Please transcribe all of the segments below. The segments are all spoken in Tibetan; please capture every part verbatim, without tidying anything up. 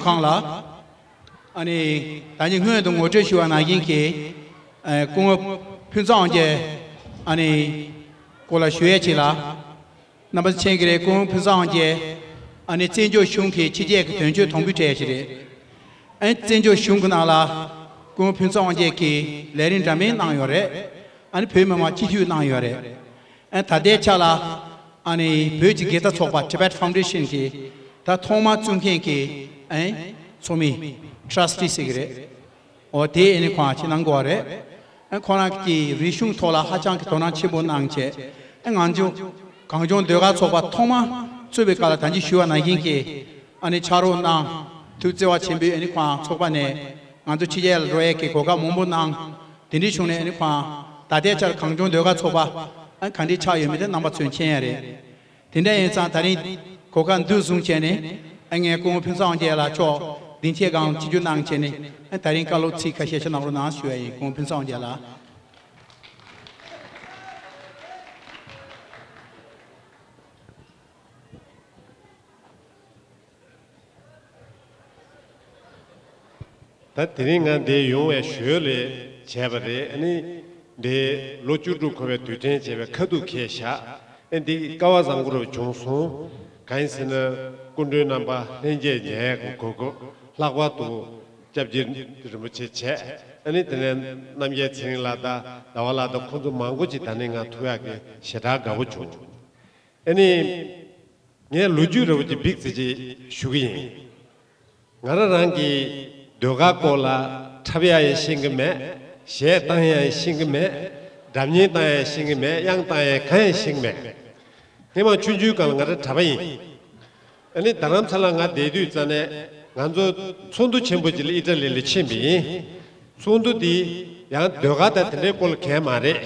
ཁང་ལ། ཨ་ནི་ད་ནི་སྔོན་དུ་ངོ་སྤྲོད་ཞུ་བ་ནང་བཞིན་གྱི་ཨ་སྐུ་ངོ་ཕུན་ཚོགས་དབང་རྒྱལ་ཨ་ནི་སྐོར་ལ་ཞུ་ཡས་ཅིག་ལ། རྣམ་པ་མཁྱེན་གྱི་རེད། སྐུ་ངོ་ཕུན་ཚོགས་དབང་རྒྱལ་ཨ་ནི་བཙན་བྱོལ་གཞུང་གི་ཕྱི་རྒྱལ་གྱི་དོན་གཅོད་དོན་དཔོན་གྲས་ཤིག་རེད། ཨ་ནི་བཙན་བྱོལ་གཞུང་གི་ནང་ལ་སྐུ་ངོ་ཕུན་ཚོགས་དབང་རྒྱལ་གྱི་ལས་རིམ་འདྲ་མིན་གནང་ཡོད་རེད། ཨ་ནི་བོད་མི་མང་སྤྱི་འཐུས་གནང་ཡོད་རེད། ཨ་ནི་ད་ལྟའི་ཆ་ལ་ཨ་ནི་བོད་ཀྱི་དགེ་རྩ་ཚོགས་པ་Tibet Foundation གི་ད་ཐོག་མ་བཙུགས་མཁན་གྱི་ཨ་ཚོགས་མི་Trustee ཟེར་གྱི་རེད། འོ་དེ་ཨ་ནི་ཁོང་ཅིག་གནང་དགོས་པ་རེད། ཨ་ཁོ་རང་གིས་རིག་གཞུང་ཐོག་ལ་ཧ་ཅང་གི་དོ་སྣང་ཆེན་པོ་གནང་བྱས། ཨ་ང་ཚོ་གངས་ལྗོངས་ཟློས་གར་ཚོགས་པ་ཐོག་མ་བཙུགས་པའི་སྐབས་ལ་ད་གིན་ཞུས་པ་ནང་བཞིན་གྱི་ཨ་ནི་ཕྱག་རོགས་གནང་། ཐུགས་བརྩེ་བ་ཆེན་པོས་ཨ་ནི་ཁོང་ཚོགས་པ་ནས་ང་ཚོ་ཕྱི་རྒྱལ་ལ་འགྲོ་ཡས་ཀྱི་གོ་སྐབས་མང་པོ་གནང་། དེ་འདྲའི་བྱུང་ནས་ཨ་ནི་ཁོང་ད་ལྟའི་ཆར་གངས་ལྗོངས་ཟློས་གར་ཚོགས་པ་ཨ་ག་འདྲའི་ཆགས་ཡོད་མེད་དེ་རྣམ་པ་ཚོས་མཁྱེན་ཡ་རེད། དེ་འདྲ་ཡིན་ཙང་ད་རིང་གོ་སྐབས་འདི་བཟུང་བྱས་ནས་ཨ་ངས་སྐུ་ངོ་ཕུན་ཚོགས་རྒྱལ་ལགས་མཆོག་སྡིངས་ཆའི་སྒང་ལ་ཆིབས་བསྒྱུར་གནང་བྱས་ནས་ཨ་ད་རིང་བཀའ་སློབ་ཚིག་ཁ་ཤས་ཤིག་གནང་རོགས་གནང་ཞུ་ཡ་ཡིན། སྐུ་ངོ་ཕུན་ཚོགས་རྒྱལ་ལགས། ད་དེ་རིང་ང་འདིར་ཡོང་བའི་ཞོར་ལས་བྱས་པ་རེད། ཨ་ནི་འདིར་ལོ་བཅུ་དྲུག་འཁོར་བའི་དུས་དྲན་བྱས་པའི་ཁ་ཐུག་འཁེལ་བཞག་ཨ་འདི་སྐལ་བ་བཟང་པོ་རུ་བྱུང་སོང་། གང་ཡིན་ཟེར་ན་སྐུ་མགྲོན་རྣམ་པ་ལྷན་རྒྱས་ཉན་ཡག་གི་གོ་སྐབས། ལྷག་པར་དུ་སྐྱབས་རྗེ་རིན་པོ་ཆེ་བྱས། ཨ་ནི་དེ་ནས་རྣམ་རྒྱལ་ཚེ་རིང་ལགས་དང་ཟླ་བ་ལགས་དང་ཁོང་ཚོ་མང་པོ་ཅིག་ད་ནི་ང་ཐུག་ཡག་གི་ཞེ་དྲག་དགའ་པོ་བྱུང་། ཨ་ནི། ངས་ལོ་རྒྱུས་རེ་བ་ཅིག་འབིགས་ཙི་ཅིག་ཞུ་གི་ཡིན། ང་རང་རང་གིས་ཟློས་གར་སྐོར་ལ་འཁྲབ་ཡག་ཡང་ཤེས་ཀྱི་མེད། གཞས་བཏང་ཡག་ཡང་ཤེས་ཀྱི་མེད། སྒྲ་སྙན་བཏང་ཡག་ཤེས་ཀྱི་མེད། དབྱངས་བཏང་ཡག་གང་ཡང་ཤེས་ཀྱི་མེད། སྔན་མ་ཆུང་ཆུང་སྒང་ལ་ང་རང་གྲྭ་པ་ཡིན། ཨ་ནི་རྡ་རམ་ས་ལ་ང་བསྡད་དུས་ཙ་ནས་ང་ཚོ་ཚོགས་འདུ་ཆེན་པོ་ཅིག་ལ་ཨི་ཊ་ལི་ལ་ཕྱིན་པ་ཡིན། ཚོགས་འདུ་འདི་ཡང་ཟློས་གར་དང་དེ་འདྲའི་སྐོར་ལ་གང་ཡང་མ་རེད།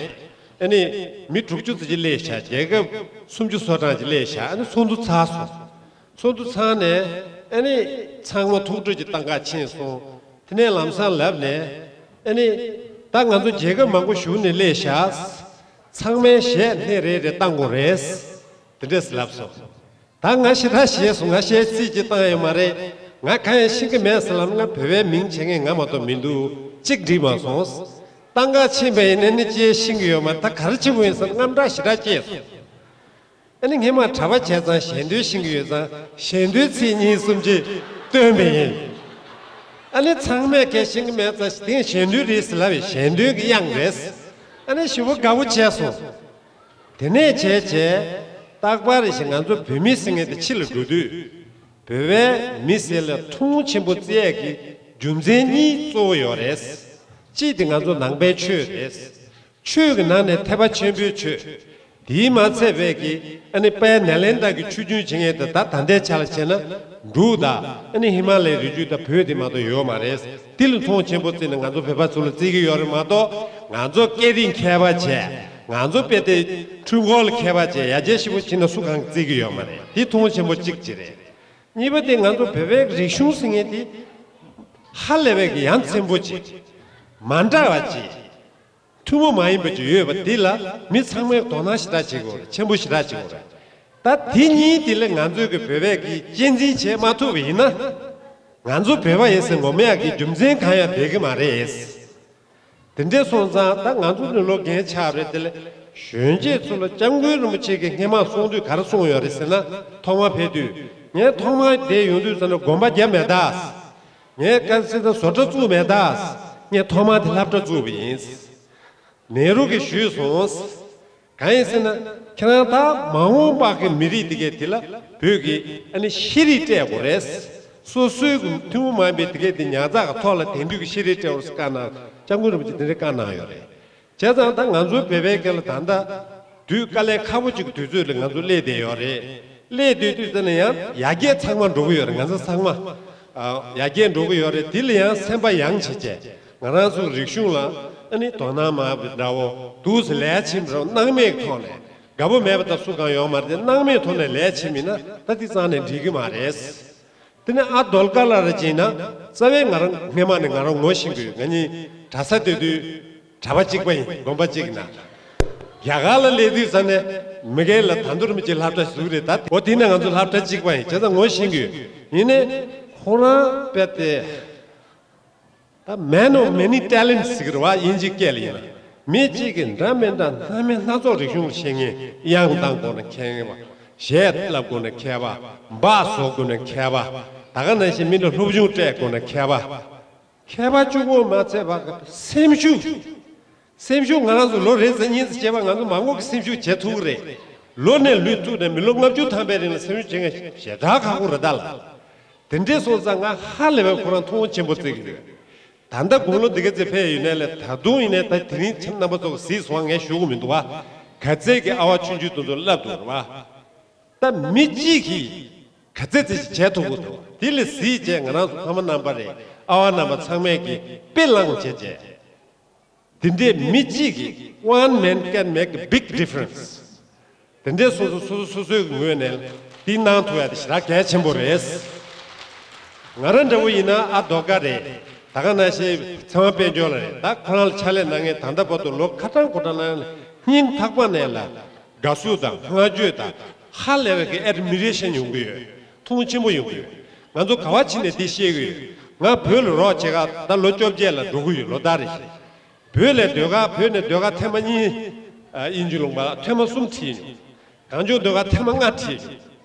ཨ་ནི་མི་དྲུག་ཅུ་ཙམ་ཅིག་སླེབས་ཤག་རྒྱལ་ཁབ་སུམ་ཅུ་སོ་གྲངས་ཅིག་སླེབས་ཤག་ཨ་ནི་ཚོགས་འདུ་ཚར་སོང་། ཚོགས་འདུ་ཚར་ནས་ཨ་ནི་ཚང་མ་ཐུགས་སྤྲོ་ཅིག་བཏང་ག་ཕྱིན་སོང་། དེ་ནས་ལམ་སང་ལབ་ནས་ཨ་ནི་ད་ང་ཚོ་རྒྱལ་ཁབ་མང་པོ་གཞུང་ནས་སླེབས་ཤག་ཚང་མས་གཞས་སྣེ་རེ་རེ་བཏང་དགོས་རེད། དེ་འདྲས་ལབ་སོང་། ད་ང་ཞེ་དྲག་ཤེས་སོང་། ང་གཞས་ཚིག་ཅིག་བཏང་ཡོད་མ་རེད། ང་གང་ཡང་ཤེས་ཀྱི་མེད་ཟེར་ལབ་ན་བོད་པའི་མིང་བྱེད་མཁན་ང་མ་གཏོགས་མི་འདུག་གཅིག་འགྲིག་མ་སོང་། བཏང་ག་ཕྱིན་པ་ཡིན་ན་ནི་ཅི་ཤེས་ཀྱི་ཡོད་མ་རེད། ད་ག་རེ་བྱེད་དགོས་ཡིན་ཟེར་དངངས་སྐྲག་ཞེ་དྲག་སྐྱེས་སོང་། ཨ་ནི་སྔན་མ་གྲྭ་པ་བྱས་ཙང་ཞལ་འདོན་ཤེས་ཀྱི་ཡོད་ཙང་ཞལ་འདོན་ཚིག་གཉིས་གསུམ་ཅིག་བཏོན་པ་ཡིན། ཨ་ནི་ཚང་མས་གང་ཤེས་ཀྱི་མེད་ཙང་དེ་ཞལ་འདོན་རེད་ཟེར་ལབ་པའི་ཞལ་འདོན་གྱི་དབྱངས་རེད། ཨ་ནི་ཞེ་པོ་དགའ་པོ་བྱས་སོང་། དེ་ནས་བྱས་བྱས། རྟག་པར་ཞིག་ང་ཚོ་བོད་མི་ཟེར་མཁན་དེ་ཕྱི་ལ་འགྲོ་དུས། བོད་པའི་མི་ཟེར་ལ་མཐོང་ཆེན་པོ་བརྩི་ཡས་ཀྱི་རྒྱུ་མཚན་གཉིས་གཙོ་བོ་ཡོད་རེད། གཅིག་དེ་ང་ཚོ་ནང་པའི་ཆོས་རེད། ཆོས་ཀྱི་ནང་ནས་ཐེག་པ་ཆེན་པོའི་ཆོས། དེས་མ་ཚད་པའི་གི་ཨ་ནི་དཔལ་ནཱ་ལེནྡྲ་གི་ཆོས་རྒྱུན་བྱེད་མཁན་དེ་ད་ད་ལྟའི་ཆ་ལ་བྱས་ན་འབྲུག་དང་ཨ་ནི་ཧི་མ་ལའི་རི་རྒྱུད་དང་བོད་དེ་མ་གཏོགས་ཡོད་མ་རེད། དེ་ལ་མཐོང་ཆེན་པོ་བརྩིས་ནས་ང་ཚོ་བོད་པ་ཚོ་ལ་བརྩི་གི་ཡོད་རེད་མ་གཏོགས། ང་ཚོ་སྐད་རིགས་མཁས་པ་བྱས། ང་ཚོ་དཔེ་དེབ་འཕྲུལ་འཁོར་ལ་མཁས་པ་བྱས། ཡར་རྒྱས་ཞེ་པོ་བྱས་ན་སུ་གང་བརྩི་གི་ཡོད་མ་རེད། དེ་མཐོང་ཆེན་པོ་གཅིག་ཅིག་རེད། གཉིས་པ་དེ་ང་ཚོ་བོད་པའི་རིག་གཞུང་ཟེར་མཁན་དེ་ཧ་ལས་པའི་གི་ཡ་མཚན་པོ་ཅིག་མ་འདྲ་བ་ཅིག་ཐུན་མོང་མ་ཡིན་པ་ཅིག་ཡོད་པ་འདི་ལ་མི་ཚང་མས་དོ་སྣང་ཞེ་དྲག་བྱེད་དགོས་རེད། ཆེན་པོ་ཞེ་དྲག་བྱེད་དགོས་རེད། ད་དེ་གཉིས་དེ་ལ་ང་ཚོས་ཀྱི་བོད་པས་ཀྱི་གཅེས་འཛིན་བྱེད་མ་ཐུབ་པ་ཡིན་ན། ང་ཚོ་བོད་པ་ཡིན་ཟེར་ངོམ་ཡག་གི་རྒྱུ་མཚན་གང་ཡང་བསྡད་ཀྱི་མ་རེད། དེ་འདྲས་སོང་ཙང་ད་ང་ཚོ་ནི་ལོ་རྒན་ཆགས་རེད། དེ་ལ་གཞོན་སྐྱེས་ཚོ་ལ་སྐྱབས་མགོན་རིན་པོ་ཆེ་གིས་སྔན་མ་གསུངས་དུས་ག་རེ་གསུངས་ཡོད་རེད་ཟེར་ན། ཐོག་མ་ཕེབས་དུས་ངས་ཐོག་མ་དེ་ཡོང་དུས་ཙམ་ན་དགོན་པ་བརྒྱབ་མེད་ད། ངས་དཀར་སེར་དང་བཟོ་གྲྭ་བཙུགས་མེད་ད། ངས་ཐོག་མ་དེ་སློབ་གྲྭ་བཙུགས་པ་ཡིན། ནེ་རུ་གིས་ཞུས་སོང་། གང་ཡིན་ཟེར་ན། ཁྱེད་རང་ད་མ་འོངས་པ་གི་མི་རིགས་དེ་གས་དེ་ལ་བོད་ཀྱི་ཨ་ནི་ཤེས་རིག་སྤྲད་དགོས་རེད། སོ་སོའི་གི་ཐུན་མོང་མ་ཡིན་པའི་དེ་གས་དེ་ཉར་ཚགས་ཀྱི་ཐོག་ལ་དེང་དུས་ཀྱི་ཤེས་རིག་སྤྲད་དགོས་རེད་ཟེར་བཀའ་གནང་། སྐྱབས་མགོན་རིན་པོ་ཆེ་དེ་འདྲའི་བཀའ་གནང་ཡོད་རེད། བྱས་ཙང་ད་ང་ཚོའི་བོད་པའི་སྐད་ལ་ད་ལྟ་དུས་དཀའ་ལས་ཁག་པོ་ཅིག་གི་དུས་ཚོད་ལ་ང་ཚོ་སླེབས་བསྡད་ཡོད་རེད། སླེབས་བསྡད་དུས་ཙམ་ན་ཡང་ཡར་རྒྱས་ཚང་མ་འགྲོ་གི་ཡོད་རེད། ང་ཚོ་ཚང་མ་ཨ་ཡར་རྒྱས་འགྲོ་གི་ཡོད་རེད། དེ་ལ་ཡང་སེམས་པ་ཡངས་བྱས་བྱས། ང་རང་ཚོའི་རིག་གཞུང་ལ་ཨ་ནི་དོ་སྣང་མ་འདྲ་བོ་འདུག་ཟེར་ལས་བྱེད་འདྲ་བོ་སྣང་མེད་ཀྱི་ཐོག་ནས་དགའ་པོ་མེད་པ་དང་སུ་གང་ཡོད་མ་རེད་དེ། སྣང་མེད་ཐོག་ནས་ལས་བྱེད་མིན་ན་ད་དེ་རྩ་ནས་འགྲིག་གི་མ་རེད། དེ་ནས་ཨ་རྡོལ་དཀར་ལགས་ར་ཅིག་ཡིན་ན་རྩ་བའི་ང་རང་སྔན་མ་ནས་ང་རང་ངོ་ཤེས་ཀྱི་ཡོད། ང་གཉིས་གྲྭ་ས་སྡོད་དུས་གྲྭ་པ་གཅིག་པ་ཡིན། དགོན་པ་གཅིག་ཡིན་ན། རྒྱ་གར་ལ་སླེབས་དུས་ཙམ་ནས་མི་སྒེར་ལ་ད་དུང་རིན་པོ་ཆེ་སློབ་གྲྭ་ཞིག་རེད། ད་འོ་དེ་ནས་ང་ཚོ་སློབ་གྲྭ་གཅིག་པ་ཡིན། བྱས་ཙང་ངོ་ཤེས་ཀྱི་ཡོད། ཡིན་ནའི་ ཁོ་རང་དཔེ་དེ། ད་man of many talents ཟེར་གི་རེད་བ། དབྱིན་ཇིའི་སྐད་ལ་ཡིན་ན། མི་གཅིག་གིས་འདྲ་མི་འདྲ་སྣ་མིན་སྣ་ཚོགས་རིག་གཞུང་ལ་ཤེས་མཁན། དབྱངས་གཏོང་སྒོ་ནས་མཁས་པ། གཞས་བསླབ་སྒོ་ནས་མཁས་པ། འབག་བཟོ་སྒོ་ནས་མཁས་པ། ད་ག་ནང་བཞིན་མི་ལ་སློབ་སྦྱོང་སྤྲད་སྒོ་ནས་མཁས་པ། མཁས་པ་གཅིག་པོ་མ་ཚད་པ་སེམས་ཤུགས། སེམས་ཤུགས་ང་རང་ཚོ་ལོ་རེ་ཟིན་གཉིས་ཙམ་བྱས་པ་ང་ཚོ་མང་པོ་གི་སེམས་ཤུགས་བྱེད་ཐུབ་ཀྱི་རེད། ལོ་ནས་ལོ་བཙུགས་ནས་མི་ལོ་ལྔ་བཅུ་ཐམ་པའི་རིང་ལ་སེམས་ཤུགས་བྱེད་མཁན་ཞེ་དྲག་ཁག་པོ་རེད་ད་ལ། དེ་འདྲས་སོང་ཙང་ང་ཧ་ལས་པའི་ཁོ་རང་མཐོང་ཆེན་པོ་བརྩི་གི་ཡོད། ད་ལྟ་དགུང་ལོ་འདི་ག་ཚོད་ཕེབས་ཡོད་ནའི་ལས་ད་དུང་ཡིན་ནའི་ད་དེ་རིང་ཁྱེད་རྣམ་པ་ཚོ་གཟིགས་སོང་ངས་ཞུ་གི་མི་འདུག་བ། ག་ཚད་ཀྱི་ཨ་བ་ཆུང་ཆུང་དེ་ཚོ་བསླབ་འདུག་རེད་བ། ད་མི་གཅིག་གིས་ག་ཚད་ཚད་ཞིག་བྱས་ཐུབ་ཀྱི་འདུག་དེ་ལ་གཟིགས་བྱས་ང་རང་ཚོ་ཕ་མ་རྣམ་པ་རེད། ཨ་བ་རྣམ་པ་ཚང་མས་ཀྱིས་དཔེ་བླངས་བྱས་བྱས། དེ་འདྲས་མི་གཅིག་གིས། One man can make a big difference. དེ་འདྲས་སོ་སོ་སོ་སོ་སོ་སོའི་ངོས་ནས་འདི་གནང་ཐུབ་ཡ་དེ་ཞེ་དྲག་གལ་ཆེན་པོ་རེད། ང་རང་འདྲ་བོ་ཡིན་ན་ཨ་རྡོ་དཀར་རེད། ད་ག་ནང་བཞིན་ཚེ་དབང་དཔལ་འབྱོར་ལགས་རེད། ད་ཁོ་རང་ལ་ཕྱག་ལས་གནང་མཁན་ད་ལྟ་བར་དུ་ལོ་ཁ་གྲངས་གོ་གྲངས་གནང་ནས་སྙིང་ཐག་པ་ནས་ལ་དགའ་བསུ་དང་བསྔགས་བརྗོད་དང་ཧ་ལས་པའི་གི་ཨེ་ཌི་མི་རེ་ཤན་ཡོང་གི་ཡོད། མཐོང་ཆེན་པོ་ཡོང་གི་ཡོད། ང་ཚོ་ག་བ་ཕྱིན་ནས་འདི་བཤད་གི་ཡོད། ང་བོད་ལ་རོགས་བྱེད་ག་ད་ལོ་བཅོ་བརྒྱད་ལ་འགྲོ་གི་ཡོད། ལོ་ཟླ་རེ་བཞིན། བོད་ལ་ཟློས་གར། བོད་ནས་ཟློས་གར་ཐེངས་མ་གཉིས། ཨ། དབྱིན་ཇི་ལུང་པ་ཐེངས་མ་གསུམ་ཁྲིད་མྱོང་། གངས་ལྗོངས་ཟློས་གར་ཐེངས་མ་ལྔ་ཁྲིད་མྱོང་།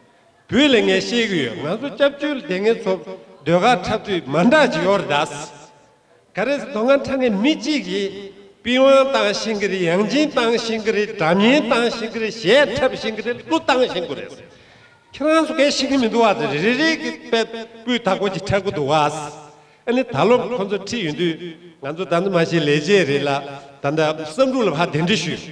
བོད་ལ་ངས་བཤད་གི་ཡོད། ང་ཚོ་སྐྱབས་བཅོལ་སྡོད་མཁན་ཚོ་ཟློས་གར་འཁྲབ་དུས་མ་འདྲ་ཅིག་ཡོད་རེད་ད། ག་རེ་ཟེར། ཟློས་གར་འཁྲབ་མཁན་མི་གཅིག་གིས་པི་ཝང་བཏང་ཤེས་གི་རེད། ཡང་ཅིན་བཏང་ཤེས་གི་རེད། སྒྲ་སྙན་བཏང་ཤེས་གི་རེད། གཞས་འཁྲབ་ཤེས་གི་རེད། གླུ་བཏང་ཤེས་གི་རེད། ཁྱེད་རང་ཚོ་གས་ཤེས་གི་མི་འདུག་བ། རེ་རེ་གི་དཔེ་སྤུས་དག་པོ་ཅིག་འཁྲབ་གི་འདུག་བ། ཨ་ནི་ད་ལོ་ཁོ་ཚོ་ཁྲིད་ཡོང་དུས་ང་ཚོ་ད་ནི་མ་གཞི་ལས་བྱེད་རེད་ལ། ད་ལྟ་བསམ་གྲུབ་ལ་ཕར་གདན་འདྲེན་ཞུས།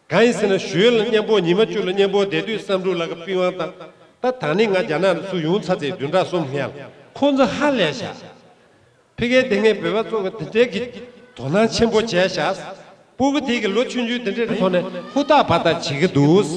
གང་ཡིན་ཟེར་ན་ཞོལ་ལ་མཉམ་པོ་ཉི་མ་བཅུ་ལ་མཉམ་པོ་བསྡད་དུས་བསམ་གྲུབ་ལགས་ཀྱིས་པི་ཝང་བཏང་། ད་ད་ནི་ང་རྒྱ་ནག་ལ་ཚུར་ཡོང་ཚར་ཚེ་བདུན་ཕྲག་གསུམ་སྔོན་ལ་ཁོ་ཚོ་ཧ་ལས་བཞག་ཕ་གིར་སྡོད་མཁན་བོད་པ་ཚོ་གིས་དེ་འདྲའི་གི་དོ་སྣང་ཆེན་པོ་བྱས་བཞག་སྤུ་གུ་དེ་གི་ལོ་ཆུང་ཆུང་དེ་འདྲའི་ཐོག་ནས་ཧུར་ཐག་འབད་ཐག་བྱེད་ཀྱི་འདུག་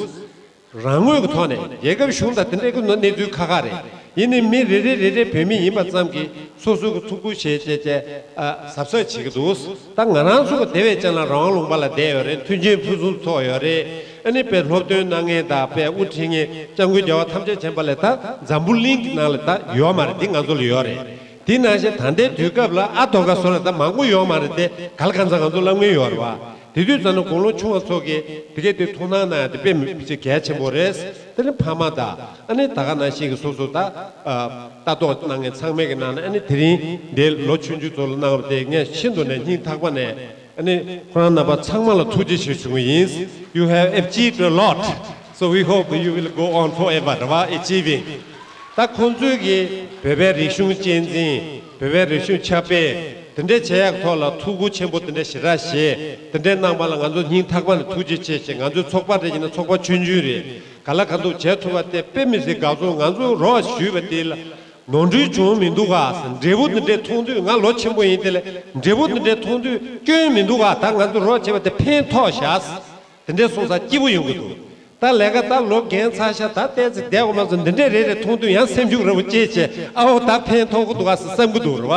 རང་ངོས་ཀྱི་ཐོག་ནས་རྒྱལ་ཁབ་གཞུང་དང་དེ་འདྲའི་གི་ནང་གནས་ཚུལ་ཁག་ཁག་རེད། ཡིན་ནའི་མི་རེ་རེ་རེ་རེ་བོད་མི་ཡིན་པ་ཙམ་གྱིས་སོ་སོ་གི་ཐུགས་ཁུར་བཞེས་བྱས་བྱས། ཨ། གཟབ་གཟབ་བྱེད་ཀྱི་འདུག་ད་ང་རང་ཚོ་གི་དེ་བས་ཅན་ལ་རང་དབང་ལུང་པ་ལ་བསྡད་ཡོད་རེད། མཐུན་རྐྱེན་ཕུན་སུམ་ཚོགས་ཡོད་རེད། ཨ་ནི་དཔེ་སློབ་སྟོན་གནང་མཁན་དང་དཔེ་དབུ་ཁྲིད་མཁན་སྐྱབས་མགོན་རྒྱལ་བ་ཐམས་ཅད་མཁྱེན་པ་ལས་ད་འཛམ་བུ་གླིང་གི་ནང་ལ་ད་ཡོད་མ་རེད། འདི་ང་ཚོ་ལ་ཡོད་རེད། དེ་ནང་བཞིན་ད་ལྟའི་དུས་སྐབས་ལ་ཨ་རྡོ་དཀར་བཟོ་ལ་ད་མང་པོ་ཡོད་མ་རེད་དེ། ག་ལ་གང་ཚང་ང་ཚོ་སློབ་མཁན་ཡོད་རེད་བ། དེ་དུས་ཙམ་ན་དགུང་ལོ་ཆུང་བ་ཚོ་གིས་དེ་གའི་དུས་ཐུགས་སྣང་གནང་ཡ་དེ་དཔེ་མི་ཆེ་གལ་ཆེན་པོ་རེད། དེ་ནི་ཕ་མ་དང་ཨ་ནི་ད་ག་ནང་བཞིན་གྱི་སོ་སོ་ད། ཨ། ལྟ་རྟོག་གནང་མཁན་ཚང་མས་ཀྱི་ནང་ནས་ཨ་ནི་དེ་རིང་འདིར་ལོ་ཆུང་ཆུང་ཚོ་ལ་གནང་བ་དེ་ངས་ཤིན་ཏུ་ནས་སྙིང་ཐག་པ་ནས་ཨ་ནི་ཁོ་རང་རྣམ་པ་ཚང་མ་ལ་ཐུགས་རྗེ་ཆེ་ཞུ་གི་ཡིན། You have achieved a lot, so we hope you will go on forever, རེད་བ། Achieving. ད་ཁོང་ཚོས་ཀྱི་བོད་པའི་རིག་གཞུང་གཅེས་འཛིན། བོད་པའི་རིག་གཞུང་ཁྱབ་སྤེལ། དེ་འདྲའི་བྱེད་ཡག་ཐོག་ལ་ཐུགས་ཁུར་ཆེན་པོ་དེ་འདྲ་ཞེ་དྲག་བཞེས། དེ་འདྲའི་གནང་བ་ལ་ང་ཚོ་སྙིང་ཐག་པ་ནས་ཐུགས་རྗེ་ཆེ་ཞེས། ང་ཚོའི་ཚོགས་པ་དེ་ཡིན་ན་ཚོགས་པ་ཆུང་ཆུང་རེད། ག་ལ་ག་འདུག་བྱས་ཐུབ་པ་དེ་དཔེ་མི་སྲིད་དགའ་ཚོར། ང་ཚོས་རོགས་ཞུས་པ་དེ་ལ་ནོར་འཁྲུལ་བྱུང་མི་འདུག་ག། འབྲས་བུ་འདི་འདྲས་མཐོང་དུས། ང་ལོ་ཆེན་པོ་ཡིན་དེ་ལས་འབྲས་བུ་འདི་འདྲས་མཐོང་དུས་སྐྱོན་མི་འདུག་ག། ད་ང་ཚོ་རོགས་བྱས་པ་དེ་ཕན་ཐོགས་བཞག། དེ་འདྲས་སོང་ཙང་སྐྱིད་པོ་ཡོང་གི་འདུག་ད་ལས་ཀ་ད་ལོ་རྒན་ཚར་ཤག་ད་ཏོག་ཙམ་བསྡད་དགོས་མ་ཚོ་འདི་འདྲས་རེ་རེ་མཐོང་དུས་ཡང་སེམས་ཤུགས་རེ་བོ་སྐྱེས་བྱས། ཨའོ་ད་ཕན་ཐོགས་ཀྱི་འདུག་ག་ཟེར་བསམ་གྱི་འདུག་རེད་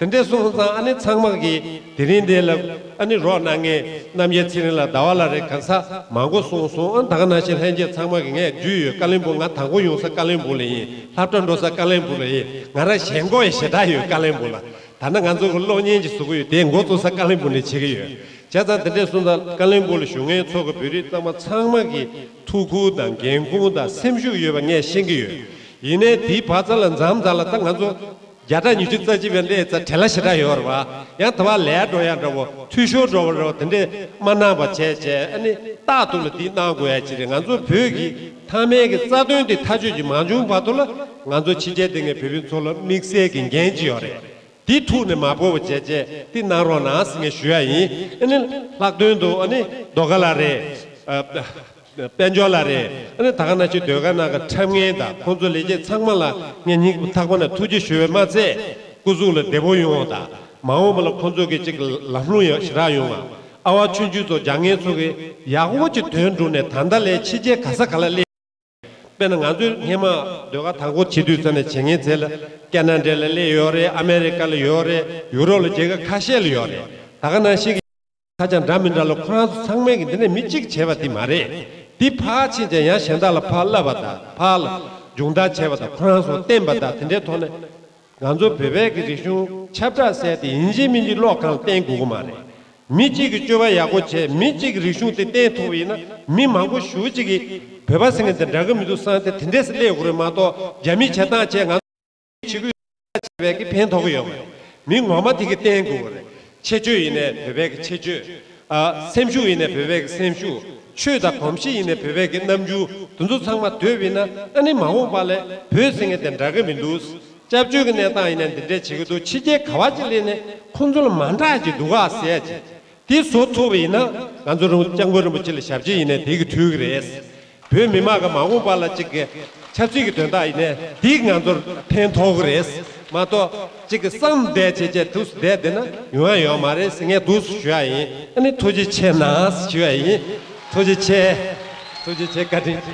བ། དེ་འདྲས་སོང་ཙང་ཨ་ནི་ཚང་མ་གིས་དེ་རིང་འདི་ལ་ཨ་ནི་རོགས་གནང་མཁན་རྣམ་རྒྱལ་ཚེ་རིང་ལགས། ཟླ་བ་ལགས་རེད། གང་ཟག་མང་པོ་གསུངས་སོང་། ཨ། ད་ག་ནང་བཞིན་ལྷན་རྒྱས་ཚང་མ་གིས་ངས་བརྒྱུད་ཡོད། ཀ་ལིམ་པོང་། ང་དང་པོ་ཡོང་ས་ཀ་ལིམ་པོང་ལ་ཡིན། སློབ་གྲྭ་འགྲོ་ས་ཀ་ལིམ་པོང་ལ་ཡིན། ང་རང་ཞེན་ཁོག་ཡང་ཞེ་དྲག་ཡོད་ཀ་ལིམ་པོང་ལ། ད་ནི་ང་ཚོ་གི་གློག་བརྙན་ཅིག་བཟོ་གི་ཡོད། དེ་འགོ་བཙུགས་ས་ཀ་ལིམ་པོང་ནས་བྱེད་ཀྱི་ཡོད། བྱས་ཙང་དེ་འདྲས་སོང་ཙང་ཀ་ལིམ་པོང་ལ་བཞུགས་མཁན་ཚོ་གི་བོད་རིགས་ཚང་མ་ཚང་མ་གི་ཐུགས་ཁུར་དང་འགན་ཁུར་དང་སེམས་ཤུགས་ཡོད་པ་ངས་ཤེས་ཀྱི་ཡོད། ཡིན་ནའི་དེའི་བར་མཚམས་ལ་མཚམས་མཚམས་ལ་ད་ང་ཚོ་བརྒྱ་ཕྲག་ཉི་ཤུ་རྩ་གཅིག་པའི་ལས་ཙང་བྲེལ་བ་ཞེ་དྲག་ཡོད་རེད་བ། ཡང་དེ་བ་ལས་འགྲོ་ཡ་འདྲ་བོ། འཐུས་ཤོར་འགྲོ་བ་འདྲ་བོ་དེ་འདྲས་མ་གནང་བ་བྱས་བྱས། ཨ་ནི་རྟག་ཏུ་ལ་འདི་གནང་དགོས་ཡ་ཅིག་རེད། ང་ཚོ་བོད་ཀྱི་མཐའ་མའི་གི་རྩ་དོན་དེ་ཐག་གཅོད་ཅིག་མ་བྱུང་བར་དུ་ལ་ང་ཚོ་ཕྱི་རྒྱལ་དེ་ངས་བོད་མི་ཚོ་ལ་དམིགས་བསལ་གྱི་འགན་ཅིག་ཡོད་རེད། དེ་ཐུགས་ནས་མ་བོར་བ་བྱས་བྱས་དེ་གནང་རོགས་གནང་ཟེར་ངས་ཞུ་ཡ་ཡིན། ཨ་ནི་ལྷག་དོན་དུ་ཨ་ནི་རྡོ་དཀར་ལགས་རེད། ཨ། དཔལ་འབྱོར་ལགས་རེད། ཨ་ནི་ད་ག་ནང་བཞིན་ཟློས་གར་ནང་གི་འཁྲབ་མཁན་དང་ཁོང་ཚོ་ལས་བྱེད་ཚང་མ་ལ་ངས་སྙིང་ཐག་པ་ནས་ཐུགས་རྗེ་ཞུ་བས་མ་ཚད། སྐུ་གཟུགས་ལ་བདེ་པོ་ཡོང་བ་དང་། མ་འོངས་པ་ལ་ཁོང་ཚོ་གི་ཅིག་ལམ་ལྷོང་ཡག་ཞེ་དྲག་ཡོང་བ། ཨ་བ་ཆུང་ཆུང་ཚོ་སྦྱང་མཁན་ཚོ་གི་ཡག་པོ་ཅིག་དོན་འགྲུབ་ནས་ད་ལྟ་ལས་ཕྱི་རྒྱལ་ག་ས་ག་ལ་སླེབས། དཔེར་ན་ང་ཚོས་སྔས་མ་ཟློས་གར་དང་པོ་བྱེད་དུས་ཙམ་ནས་བྱེད་མཁན་ཚོ་ལ་ཀེ་ན་ཌ་ལ་སླེབས་ཡོད་རེད། ཨ་མེ་རི་ཀ་ལ་ཡོད་རེད། ཡུ་རོབ་ལ་རྒྱལ་ཁབ་ཁ་ཤས་ལ་ཡོད་རེད། ད་ག་ནང་བཞིན་གྱི་ཁ་བྱང་འདྲ་མི་འདྲ་ལ་ཁོ་རང་ཚོ་ཚང་མས་ཀྱི་འདི་ནས་མི་གཅིག་བྱས་པ་འདི་མ་རེད། འདི་ཕར་ཕྱིན་ཙང་ཡང་གཞན་དག་ལ་ཕར་བསླབ་པ་དང་། ཕར་ལ་སྦྱོང་བརྡར་བྱས་པ་དང་། ཁོ་རང་ཚོ་བསྟན་པ་དང་། དེ་འདྲའི་ཐོག་ནས་ ང་ཚོ་བོད་པའི་གི་རིག་གཞུང་ཁྱབ་བསྒྲགས་ཟེར་དེ་ཡིན་གཅིག་མིན་གཅིག་ཀློག་གང་བསྟན་དགོས་ཀྱི་མ་རེད། མི་གཅིག་གིས་སྤྱོད་པ་ཡག་པོ་བྱས། མི་གཅིག་གི་རིག་གཞུང་དེ་བསྟན་ཐུབ་པ་ཡིན་ན། མི་མང་པོ་ཞེ་པོ་ཅིག་གིས་བོད་པ་ཟེར་མཁན་དེ་འདྲ་གི་མི་འདུག་བསམ་སྟེ་དེ་འདྲས་སེ་སླེབས་དགོས་རེད་མ་གཏོགས། རྒྱ་མིས་བྱེད་སྟངས་བྱས་ང་ཚོ་བྱེད་དགོས་བྱས་པས་ཀྱི་ཕན་ཐོགས་ཀྱི་ཡོད་མ་རེད། མི་ངོ་མ་དེ་གིས་བསྟན་དགོས་ཀྱི་རེད། ཁྱད་ཆོས་ཡིན་ནའི་བོད་པའི་གི་ཁྱད་ཆོས། ཨ། སེམས་ཤུགས་ཡིན་ནའི་བོད་པའི་གི་སེམས་ཤུགས། ཆོས་དང་གོམས་གཤིས་ཡིན་ནའི་བོད་པའི་གི་རྣམ་འགྱུར། དེ་ཚོ་ཚང་མ་འདོད་པ་ཡིན་ན། ཨ་ནི་མ་འོངས་པ་ལ་བོད་ཟེར་མཁན་དེ་འདྲ་གི་མི་འདུག་སྐྱབས་བཅོལ་གྱི་གནས་སྟངས་ཡིན་ན་འདི་འདྲས་བྱེད་ཀྱི་འདུག་ཕྱི་རྒྱལ་ག་བ་ཅིག་སླེབས་ནས་ཁོང་ཚོ་ལ་མ་འདྲ་ཅིག་འདུག་ག་ཟེར་ཡ་ཅིག་དེ་བཟོ་ཐུབ་པ་ཡིན་ན། ང་ཚོ་རིན་པོ་སྐྱབས་མགོན་རིན་པོ་ཆེ་ལ་ཞབས་ཕྱི་ཡིན་ནའི་དེ་གི་འཐུས་ཀྱི་རེད། བོད་མི་མང་གི་མ་འོངས་པ་ལ་གཅིག་གི་ཆབ་སྲིད་ཀྱི་དོན་དག་ཡིན་ནའི་དེ་ང་ཚོར་ཕན་ཐོགས་ཀྱི་རེད་མ་གཏོགས། གཅིག་གི་བསམ་བསྡད་བྱས་བྱས་འདུག་སེ་བསྡད་བསྡད་ན་ཡོང་ཡ་ཡོད་མ་རེད་ཟེར། ངས་འདུག་སེ་ཞུ་ཡ་ཡིན། ཨ་ནི་ཐུགས་རྗེ་ཆེ་གནང་ཞུ་ཡ་ཡིན། ཐུགས་རྗེ་ཆེ། ཐུགས་རྗེ་ཆེ། བཀའ་དྲིན་ཆེ།